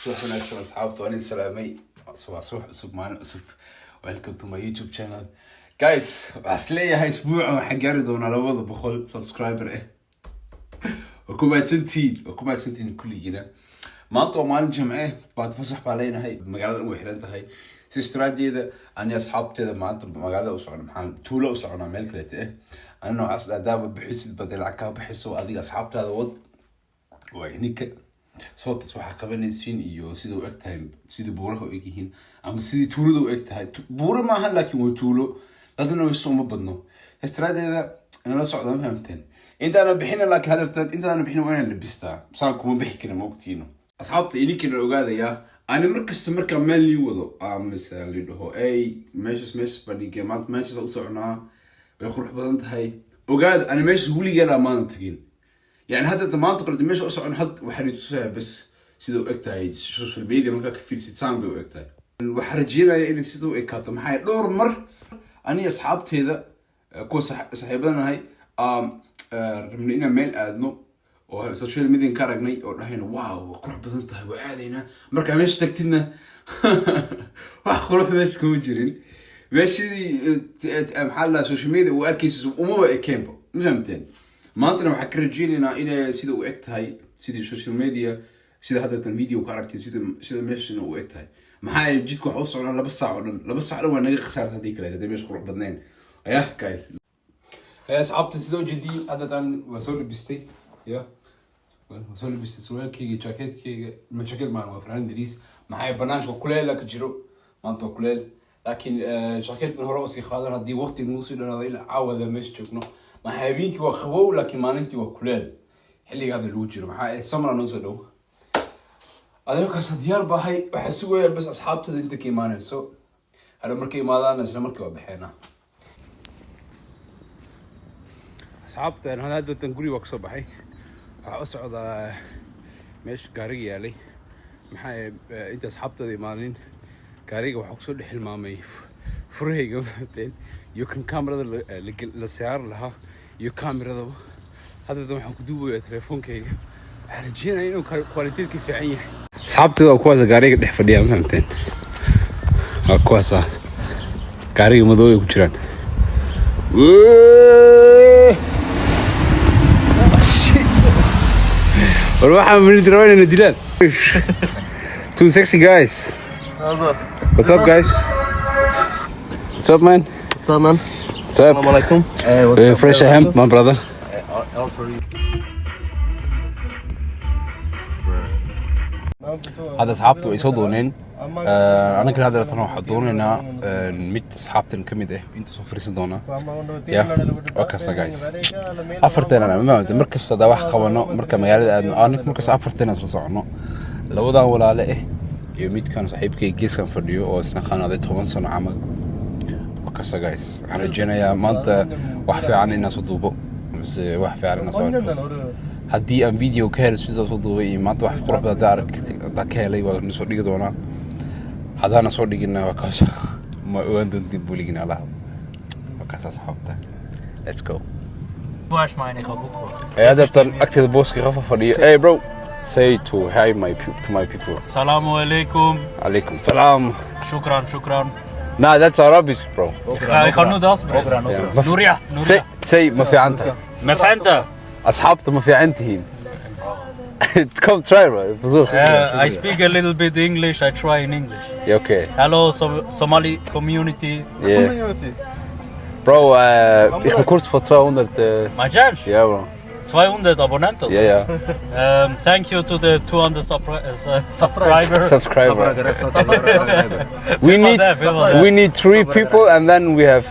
Subax wanaagsan, asxaabta. Waan idin salaamay. Waa subax cusub, maalin cusub. Welcome to my YouTube channel, guys. Waxaa is leeyahay isbuucan waxaan gaari doonaa 200 subscriber eh. Waa ku mahadsantihiin, waa ku mahadsantihiin kulligiina. Maanta waa maalin Jimce, baad fasax baa leenahay, magaalada way xiran tahay. Sistraadeeda ani asxaabteeda maanta magaalada u socona, maxaan tuulo u soconaa, meel kaleete eh. Ani noocaas adaaba bixisid bade lacag kaa bixiso, adiga asxaabtaada wad waa ninka sootas waxaa qabanaysiin iyo sida u eg tahay, sidii buuraha u eg yihiin ama sidii tuulada u eg tahay. Buuro maaha, laakiin waa tuulo, dadna wayso uma badno. Histraadeeda inala socda, ma fahamteen? Intaana bixina, laakiin hadeertan intaana bixin waa inaan labistaa, saan kuma bixi karin, ma ogtiino? Asxaabta, idinkina ogaadayaa, ani markasta markaa meel lii wado mise li dhaho, "Ey, meeshas, meeshas baa dhigay, maanta meeshas u soconaa, way qurux badan tahay," ogaada, ani meeshas weligeena maanan tagin. Yani hadda maanta qalda meesha u socon, had waxaa li tusayaa bas sida u eg tahay social media. Markaa ka fiirsid, saan bay u eg tahay. Waxaa rajeynaya inay sida u ekaato. Maxaa yeele dhowr mar aniga asxaabteeda, kuwa saaxiibadanahay, rabnay inaan meel aadno oo social media ka aragnay oo dhahayna, "Wow, waa qurux badan tahay, waa aadaynaa." Markaa meesha tagtidna, wax qurux meesha kuma jirin. Meeshadii maxaa la dhahaa, social media uu arkaysa umaba ekeenba, ma fahamteen? Maantana waxaan ka rajeynaynaa inay sida u eg tahay, sidii social media, sida haddatan video ka aragteen, sida meeshana u eg tahay. Maxaa yeelay jidka waxa u socnaa 2 saac oo dhan, 2 saac dhan waa naga khasaarta haddii kale, haddii meesha qurux badnayn. Ayah guys, haya asxaabta, sida ujeediin haddatan waa soo labistay, ya waa soo labistay surwaalkeyga, jacketkeyga, ma jacket maan, waa funaanad dariis. Maxaa banaanka kuleela ka jiro maanta, waa kuleel, laakiin jacketkan hore usii qaadan haddii waqti nagu sii dharaado ilaa caawada meesha joogno. Maxaa habeenkii waa qabow, laakiin maalintii waa kuleel. Xilliga hadda lagu jiro maxaa summer noo soo dhow. Adigo kasta diyaar bahay, waxaa sugaya bas asxaabtada inta ka imaanayso. Hadha markay imaadaan, isla markii waa baxeena. Asxaabta, haddatan guriga waa kasoo baxay, waxaa u socdaa meesha gaariga yaalay. Maxaa inta asxaabtada imaanin, gaariga waxaa kusoo dhex hilmaamay furahayga, mafahamteen, iyo kan kamerada la saari lahaa iyo kameradaba. Haddana waxaan ku duubayaa telefoonkayga. Waxaan rajeynaya inuu quality ka fiican yahay. Asxaabtada waa kuwaas gaariga dhex fadhiya, ma fahamteen? Waa kuwaasa gaariga madow ay ku jiraan. Wee! Shit. War waxaan minid rabaa inay dilaan. Two sexy guys. What's up, guys? What's up, man? What's up, man? What's up? Assalamu alaikum. Fresh hemp, my brother. Hadda asxaabta way soo dooneen. Anagana hadda tan waxaa doonaynaa mid asxaabtan ka mid ah inta soo fariisan doonaa. Ya waa kasta guys, afarteena ma fahamtay? Mar kasta hadaa wax qabano, marka magaalada aadno, aniga markasta afarteena isla socono, labadan walaale ah iyo midkan saaxiibkay geeskan fadhiyo oo isna qaanaaday 10 sano camal. Waa kasta guys, waxaan rajeynayaa maanta wax fiican inaan soo duubo mise wax fiican inaan soo arko. Haddii aan video ka helay sidaa soo duubay iyo maanta wax qurux badan haddaan aragtay, haddaan ka helay, waa soo dhigi doonaa. Haddaana soo dhigina, waa kaas, ma ogaan doontiin buligin Allah. Waa kaas asxaabta, let's go. Ich meine, ich habe auch. Hey, hadeertan agteeda booska qofa fadhiyo. Hey bro, say to hi my to my people. Salamu alaikum. Alaikum salam. Shukran, shukran. Nah, that's Arabic, bro. Ich kann nur das, bro. Yeah. Nuria, Say, Nuria. say ma fiican tahay. Ma fahanta? Asxaabta, ma fiican tihiin? Come try, bro. Versuch. I speak a little bit English. I try in English. Yeah, okay. Hello, Somali community. Yeah. Bro, ich bin kurz vor 200. My judge, Ja, bro. 200 Abonnenten. Ja. Thank you to the 200 subscriber. Subscriber. We need Viel we need three people and then we have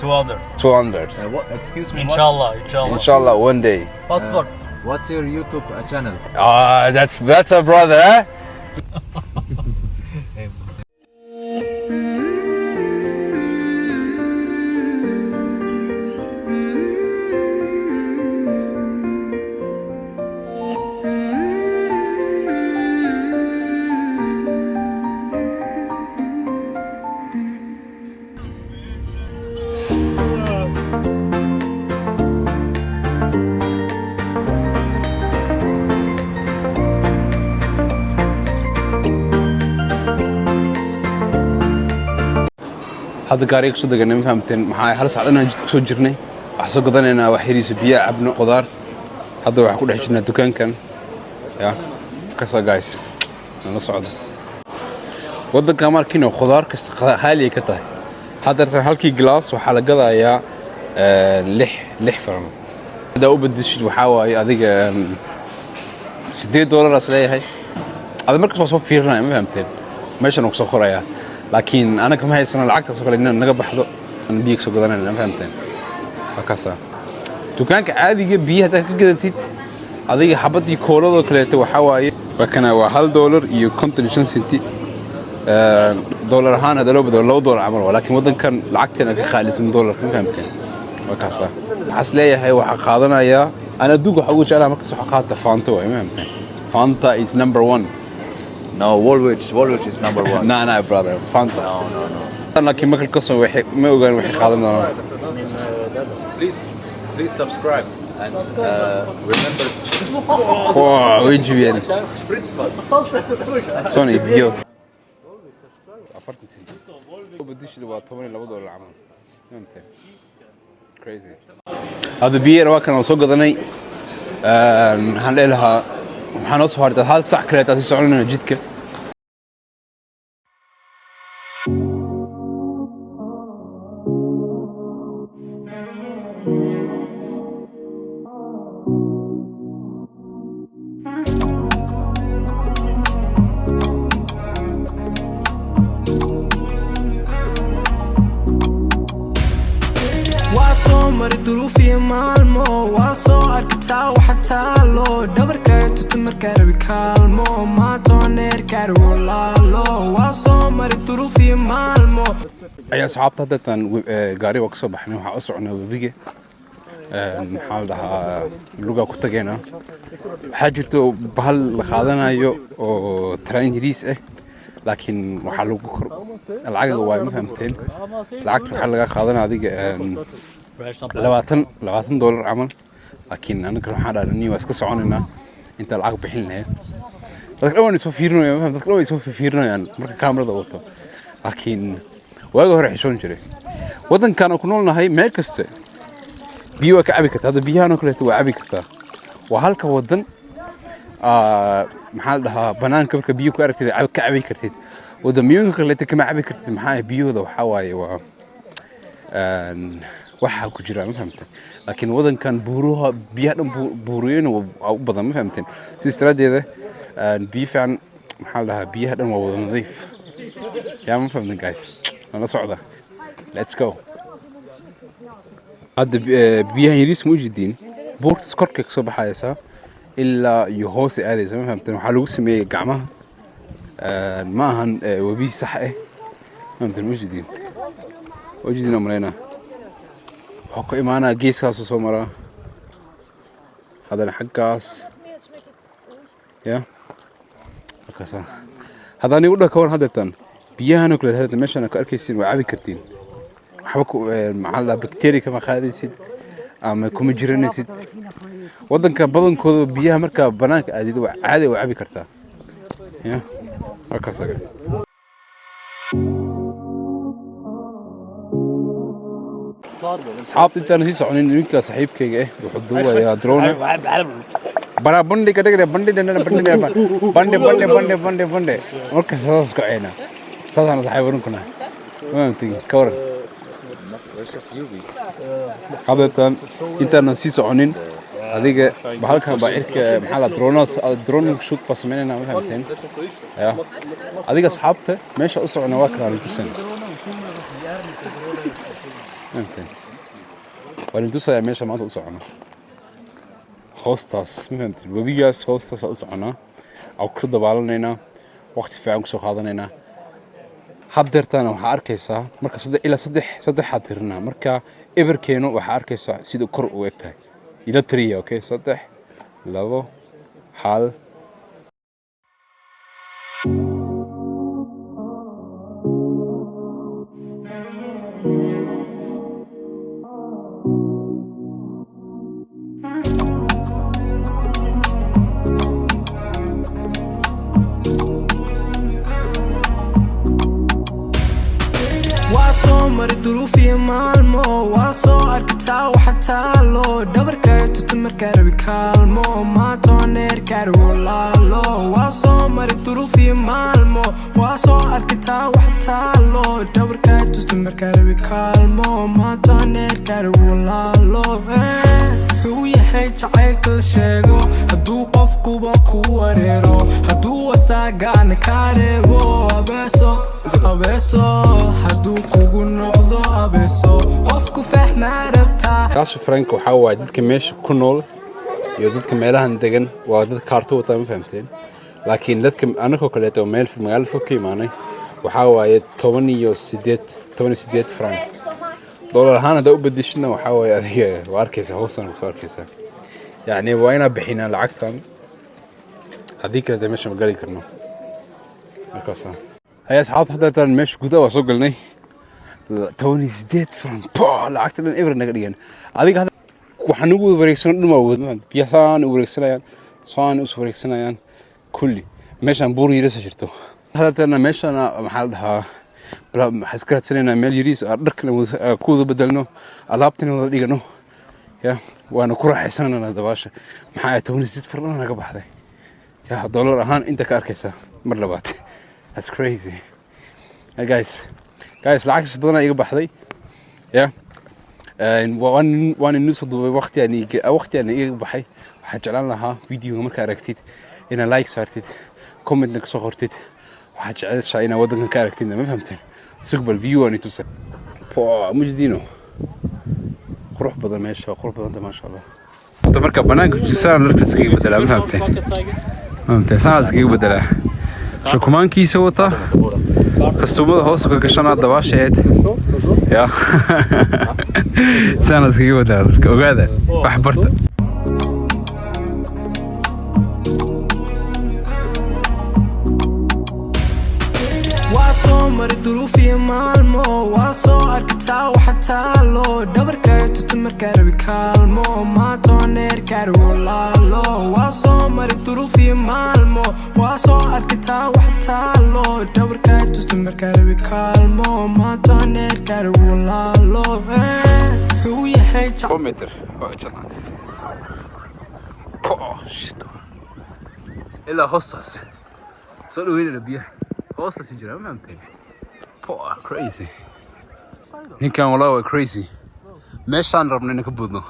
200. 200. What, excuse me, Inshallah, inshallah. Inshallah, one day. Passport. What's your YouTube channel? Ah, that's a brother, eh? Hadda gaariga kusoo deganay, ma fahamteen? Maxaa hal sac dhanaan jidka kusoo jirnay. Waxaan soo gadanaynaa wax yariisa, biyaa cabno, qudaar. Hadda waxaan ku dhex jirnaa dukaankan. Ya kasa guys, nala socda. Waddanka markiina khudaar kasta qaali ka tahay. Hadda halkii glass waxaa la gadayaa 6 faran. Haddaa u bedeshid, waxaa waaye adiga $8 as leeyahay. Ada markas waa soo fiirinaya, ma fahamteen? Meeshan uu kusoo qorayaa, laakiin anaga ma haysano lacagtaas oo kale inaan naga baxdo aan biyo kasoo gadanayna, ma fahamteen? Waa kaasa dukaanka caadiga. Biyo haddaad ka gadatid adiga xabadii kooladoo kaleeto, waxaa waaye waa kana, waa $1.55. Dollar ahaan hadda loo bedelo, $2 camal waa, laakiin waddankan lacagteena ka qaalisan dollarka, ma fahamteen? Waa kaasa. Waxaas leeyahay, waxaa qaadanayaa aan adduunka waxa ugu jeclaha markas waxa qaata Fanta waay, ma fahamteen? Fanta is number one. No, Woolwich. Woolwich is number one. Nah, brother, Fanta. No, no, no. Laakiin marka kasoo waxay ma ogaan waxay qaadan doonaan. Please, please subscribe and remember. Wow, way jibiyeen. Son idiot. 40 senti bedishida waa $12 camal, fahamteen? Crazy. Hadda biyana waa kan oo soo gadanay. Maxaan dhihi lahaa, waxaa noo soo hartay hal sac kaleetaa sii soconayna jidka. Waa soo mari duruufiyo maalmo, waa soo arkataa waxa taalo dhabarkay tusta markaa rabi kaalmo maantooneerkaari walaalo. Waa soo mari duruufiyo maalmo. Ayaa asxaabta, haddeetan gaari waa ka soo baxnay, waxaa u socnaa webiga. Maxaa la dhahaa, lugaa ku tageynaa. Waxaa jirto bahal la qaadanayo oo taraan yariis ah, laakiin waxaa lagu kor lacagaga waay, ma fahamteen? Lacagta waxaa laga qaadanaya adiga $20 camal, laakiin anaga waxaan dhahnay waa iska soconaynaa inta lacag bixin lahayd. Dadka dhan waan isoo fiirinayaan, ma fahamteen? Dadka dhan way isoo fiirinayaan marka kaamirada wato, laakiin waagi hore xishoon jiray. Waddankan oo ku noolnahay, meel kasta biyo waa ka cabi kartaa. Hadda biyahan oo kaleeto waa cabi kartaa. Waa halka waddan maxaa la dhahaa, banaanka marka biyo ku aragtid ka cabi kartid. Wadamooyinka kaleeto kama cabi kartid. Maxaa biyahooda waxaa waaye waa waxaa ku jira, ma fahamteen? Laakiin wadankan buuruha, biyaha dhan buuriyona waa u badan, ma fahamteen? Sidaas daraaddeeda biyo fiican, maxaa la dhahaa, biyaha dhan waa wada nadiif. Yaa, ma fahamteen guys? Nala socda, let's go. Hadda biyahan yariis ma ujeediin? Buurtas korkay kasoo baxaysaa ilaa iyo hoose aadaysa, ma fahamteen? Waxaa lagu sameeyey gacmaha. Ma ahan webi sax ah, ma fahamteen? Ma ujeediin? Waa ujeediin aan malaynaa. Wuxuu ka imaanaa geeskaasuu soo maraa, haddana xaggaas ya markaasa. Haddaan igu dhaho kawan, haddeetan biyahan oo kale hadda meeshan aad ku arkaysiin waa cabi kartiin. Waxba ku maxaa la dhahaa, bacteria kama qaadaysid ama kuma jiranaysid. Waddanka badankooda biyaha markaa banaanka aadid waa caadi, waa cabi kartaa. Ya markaas guys. Asxaabta, intaan sii soconin, ninka saaxiibkayga ah wuxuu duubayaa drone. Bara bandi ka dhigay, bandi dhan bandi bandi bandi bandi bandi bandi. Marka saas ku ceena, saasaan saaxiib runkuna ma ka waran. Hadeetan intaanan sii soconin adiga bahalkan baa cirka, maxaa la, drone drone shoot baa sameynayna, ma fahamteen? Ya adiga asxaabta, meesha u socona waa kala tusan, fahamteen? Waa tusayaa meesha maanta u socono, hoostaas, ma fahamteen? Webigaas hoostaas u soconaa, aan ku dabaalanaynaa, waqti fiican kusoo qaadanaynaa. Haddeertana waxaa arkaysaa marka saddex ilaa saddex saddexaad tirinaa, marka eberkeenu waxaa arkaysaa sida kor u eg tahay. Ila tiriya, okay? Saddex, labo, hal. Waa soo Mari duruufiyo maalmo, waa soo arkataa waxa taalo dhabarkay tusta markaa rabi kaalmo maatooneerkaarigu laalo. Waa soo mari duruufiyo maalmo, waa soo arkataa waxa taalo dhabarkay tusta markaa rabi kaalmo maatooneerkaarigu laalo. Wuxuu yahay jacaylka la sheego hadduu qofkuba ku wareero, hadduu wasaagaana kaa reebo, abeeso abeeso hadduu kugu noqdo abeeso, qofku fahmaa rabtaa. Kaasu frank waxaa waaye dadka meesha ku nool iyo dadka meelahan degan waa dad kaarto wataa, ma fahamteen? Laakiin dadka anagoo kaleeto oo meel magaalo fog ka imaanay waxaa waaye 18, 18 frank. Doolar ahaan haddaa u bedeshidna waxaa waaye adiga waa arkaysaa, hoosaan kusoo arkaysaa. Yacni waa inaa bixinaa lacagtan, haddii kaleeto meesha ma gali karno. Markaasa haya asxaabta, hadda tan meesha gudaha waa soo galnay. 18 franc po lacagta dhan eber naga dhigan. Adiga hadda waxaa nagu wada wareegsan dhan waa wada biyasaan u wareegsanayaan, saan is wareegsanayaan kulli. Meeshaan buur yariisa jirto hadda, meeshaan maxaa la dhahaa, waxaan iska raadsanaynaa meel yariis aan dharkana ku wada bedelno, alaabtana wada dhigano, ya waana ku raaxaysananaa dabaasha. Maxaa ahay, 18 franc dhan naga baxday. Ya doolar ahaan inta ka arkaysaa mar labaad. That's crazy. Hey guys, lacagtaas badanaa iga baxday. Ya waan inuu soo duubay waqti aan iga baxay. Waxaan jeclaan lahaa videoga markaa aragtid inaad like saartid, commentna kasoo qortid waxaad jeceshahay inaad waddankan ka aragtidna, ma fahamteen? Sugbal view aan itusa po mujdiino qurux badan. Meesha waa qurux badanta, maasha Allah. Hadda marka banaanka saan dharka iskaga bedelaa, ma fahamteen? Ma fahamteen? Saan iskaga bedelaa, shukumaankiisa wata, kastuumada hoos ka gashanaa, dabaasheed ya saan iskaga bedelaa dharka. Ogaada, wax barta. Waa soo mari duruufiyo maalmo, waa soo arkataa waxa taalo dhabarkay tusta markaa rabi kaalmo maatooneerkaarigu laalo. Waa soo mari duruufiyo maalmo, waa soo arkataa waxa taalo dhabarkay tusta markaa rabi kaalmo maatooneerkaarigu laalo. Wuxuu yahay Meter oo jana. Oh, shit. Ilaa hoostaas soo dhaweynana biyaha hoostaas jira, ma fahamteen? Oh, crazy. Ninkan walaa waa crazy. Meeshaan rabno inaan ka budno.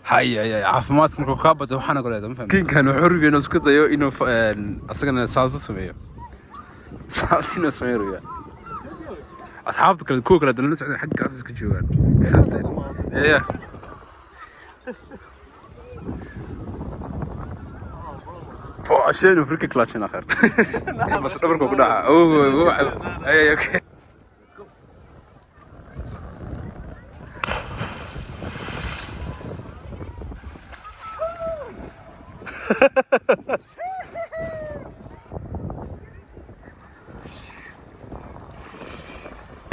Hay hay hay, caafimaadka markuu kaa bato waxaana kaleeto, ma fahamteen? Ninkan wuxuu rabay inuu isku dayo inuu asagana salto sameeyo, salto inuu sameeyo rabiyaa. Asxaabta kale, kuwa kale dana la socda xaggaas iska joogaan. Yeah. Schön Fricke klatschen nachher. Was dhabarka ku dhaca. Oh, ay okay.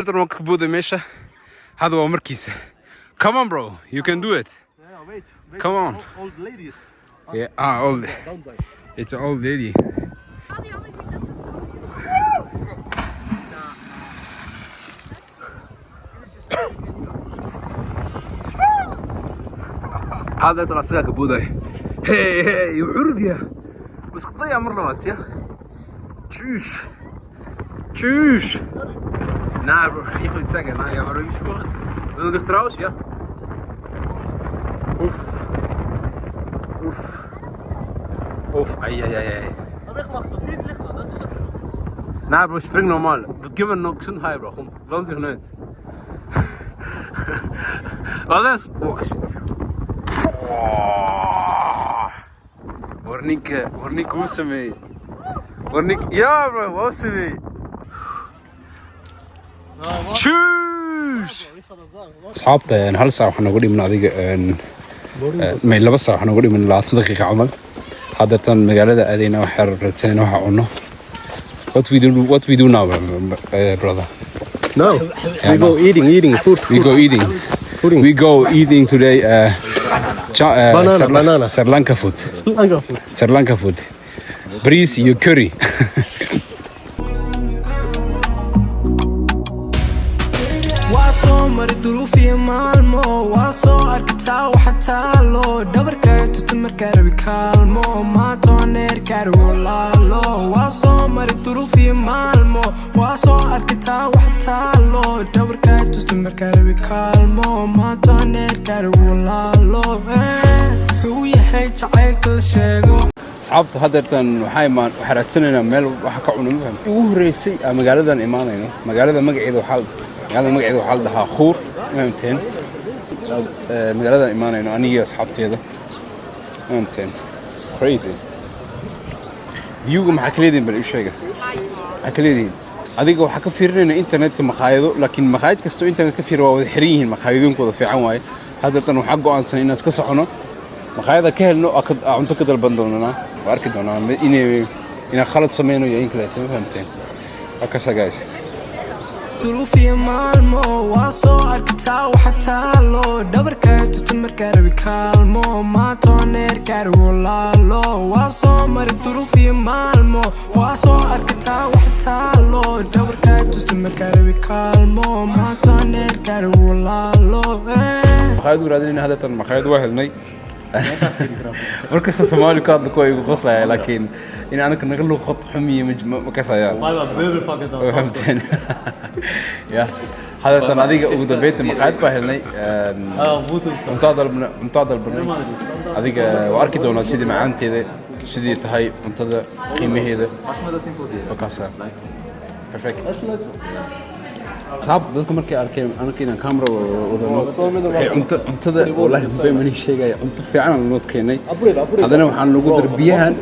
Waan ka booday meesha. Hada waa markiisa. Come on bro, you can do it. Yeah, wait, wait. Come on. Old ladies. Yeah, ah, old. Downside. It's an old lady. The only thing that's so Hadda tan asagaa ka booday. Hey hey, wuxuu rabiyaa. Isku dayaa mar labaad ya. Tschüss. Tschüss. Nee bro, ich will sagen, nee, ja, maar is goed. Wil je nog trouwens, ja? Oef. Oef. Oef, ai ai ai ai. Aber ich mach's so seitlich noch, das ist aber so. Nee bro, spring normal. Gib mir noch Gesundheit, bro. Komm, lohnt sich nicht. Wat is? Oh, shit. Oh. War ninka, war ninka wuu sameeyey. War nink, ya bro, wuu sameeyey. Tschüss. Asxaabta, hal saac waxaa nooga dhiman adiga may 2 saac waxaa nooga dhiman 20 daqiiqa camal. Haddeertan magaalada aadayna, waxaa raadsanayna waxa cunno. What we do now, brother? No, we go eating, eating food. We go eating. Fooding. We go eating today. Banana, banana. Sri Lanka food. Lanka food. Sri Lanka food. Bariis iyo curry. Maray duruufiyo maalmo, waa soo arkataa waxa taalo. Dhabarkay tusta markaa rabi kaalmo, maantooneer kaarigo laalo. Waa soo maray duruufiyo maalmo, waa soo arkataa waxa taalo. Dhabarkay tusta markaa rabi kaalmo, maantooneer kaarigo laalo. Wuxuu yahay jacaylka la sheego. Asxaabta, haddeertan waxaa imaan, waxaa raadsanaynaa meel waxa ka cuno, ma fahamtay? Ugu horreysay aan magaaladan imaanayno, magaalada magaceeda waxaa la dhahaa Khuur, ma fahamteen? Magaaladan imaanayno anigii asxaabteeda, ma fahamteen? Crazy viewga. Maxaa ka leedihin? Bal ii sheega, maxaa ka leedihin? Adiga waxaa ka fiirinayna internetka makhaayado, laakiin makhaayad kastoo internet ka fiira waa wada xiran yihiin. Makhaayadooyinkooda fiican waaye. Haddeertan waxaa go'aansanay inaan iska socono, makhaayada ka helno, aa cunto ka dalban doonanaa. Waa arki doonaa inaan khalad sameyno iyo in kaleeto, ma fahamteen? Halkaasa, guys. Duruufiyo maalmo, waa soo arkataa waxa taalo. Dhabarkay tusta markaa rabi kaalmo, maantooneer kaarigo laalo. Waa soo maray duruufiyo maalmo, waa soo arkataa waxa taalo. Dhabarkay tusta markaa rabi kaalmo, maantooneer kaarigo laalo. Makhaayad u raadinayna. Haddeertan makhaayad waa helnay. Markasta Soomaali ku hadla kuwa igu qoslaya, laakiin in anaka naga luqad xumiye ma kasayaan. Ma fahamteen? Ya, haddeertan adiga ugu dambeynta makhaayad baa helnay. Cuntaa dalbanay. Adiga waa arki doonaa sidii macaanteeda, sidii tahay cuntada, qiimaheeda. Wakaasa, perfect. Asxaabta, dadka markay arkeen anaka inaan camera wadano, waxay cuntada, wallahi been mani sheegaya, cunto fiican aan noo keenay. Haddana waxaan lagu daray biyahan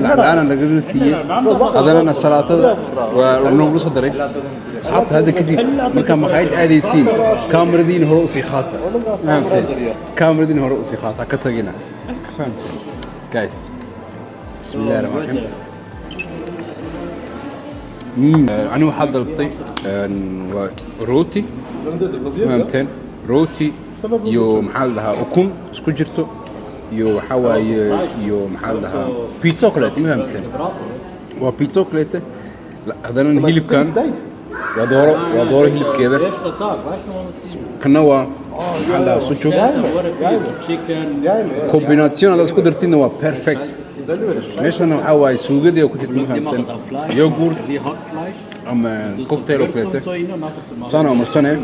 lacag la'aan lagala siiyey. Haddana salaatada waa noogu soo daray. Asxaabta, hadda kadib markaa maqaayad aadaysiin, kaamaradiina hore usii qaata, fahamteen? Kaamaradiina hore usii qaata, ka tagina, fahamteen? Guys, bismi illahi raxmaan raxiim. Ani waxaa dalbtay waa rooti, fahamteen? Rooti iyo maxaa la dhahaa, ukun isku jirto, iyo waxaa waaye, iyo maxaa la dhahaa, pizza oo kaleeto, ma fahamteen? Waa pizza oo kaleete. Haddana hilibkan waa dooro hilibkeeda. Kana waa maxaa la dhahaa, sujuk combination. Haddaad isku dartidna waa perfect. Meeshana waxaa waaye suugadii oo ku jirta, ma fahamteen? Yogurt ama cocktail oo kaleete saana marsane, ma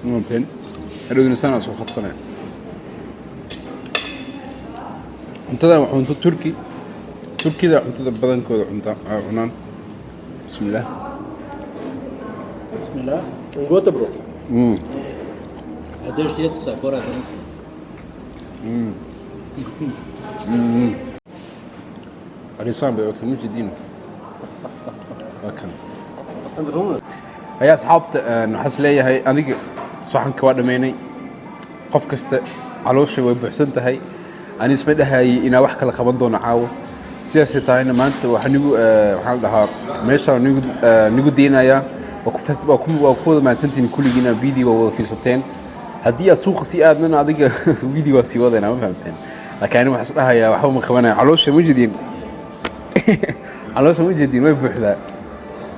fahamteen? Hadhowdina saana soo qabsanaya. Cuntadan waa cunto Turki. Turkida cuntada badankooda cunta cunaan. Bismillah. Bismillah. Gott, bro. Ja, du hast jetzt gesagt, vorher hat er nicht gesagt. Arisaan bay kama jeediin, waa kan. Ayaa asxaabta, waxaa is leeyahay aniga saxanka waa dhammaynay. Qof kasta caloosha way buuxsan tahay. Ani isma dhahayay inaa wax kala qaban doono caawo. Sidaasay tahayna maanta waxaa nigu waxaa la dhahaa, meeshaan nigu deynayaa. Waa ku wada mahadsantihiin kulligiina, video waa wada fiirsateen. Haddii aad suuqa sii aadnana, adiga video waa sii wadaynaa, ma fahamteen? Laakiin ani waxaa is dhahayaa waxba ma qabanaya. Caloosha ma jeediin? Caloosha ma jeediin? Way buuxdaa,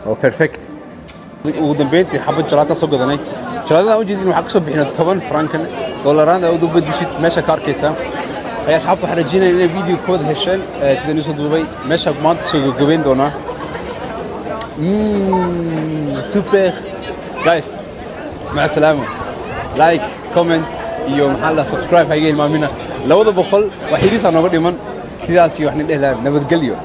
waa perfect. Ugu dambeyntii xabad jalaato soo gadanay. Jalaatada ujeedin waxaa kasoo bixinay 10 frankan. Dollaraan aad u bedishid meesha ka arkaysaa. Ayaa asxaabta, waxaan rajeynaya inay video ka wada hesheen sida niisoo duubay. Meesha maanta kasoo gabagabeyn doonaa. Super guys, maca salaama. Like, comment iyo maxaa la subscribe ha iga ilmaamina. 200 wax yariisaa nooga dhiman. Sidaas iyo wax nin dheh lahaa, nabadgelyo.